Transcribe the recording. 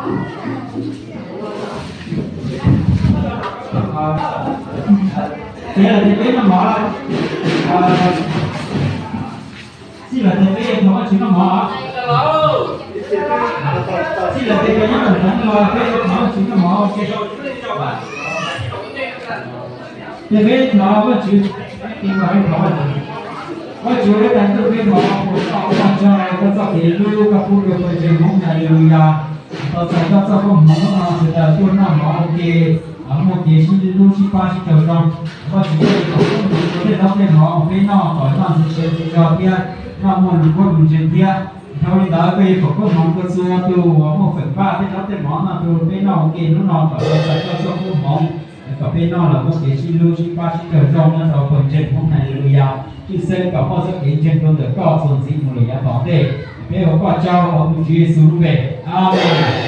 Ces peb noj mov, txij los ces peb thov Vajtswv noj mov. Txij los ces peb nyob ntawm no los peb thov Vajtswv noj mov ua ke. Ces peb thov Vajtswv, peb thov Vajtswv. Vajtswv, peb thov koj ua tsaug koj txoj kev hlub koj pub rau pawg ntseeg Hmoob Haleluya. Thov txais koj txoj koob hmoov no sawv daws tuaj noj mov ua ke, muaj kev sib hlub sib pab sib raug zoo. Vajtswv, koj pub hmoov rau tej zaub tej mov uas peb noj kom noj ntxim siab ntxim zog thiab noj muaj lus koob lus ntseeg thiab. Dhau li ntawd koj yuav foom koob hmoov rau txhua tus uas muaj feem npaj tej zaub tej mov noj rau peb noj ua ke hnub no, kom tau txais koj txoj koob hmoov, kom peb noj los muaj kev sib hlub sib pab sib raug zoo nyob rau pawg ntseeg Hmoob Haleluya. Tshwj xeeb kom muaj txoj kev ntseeg rau ntawm koj txuas ntxiv mus lawm yav tom ntej. Peb ua koj tsaug hauv tus Tswv Yexus lub npe. Amees.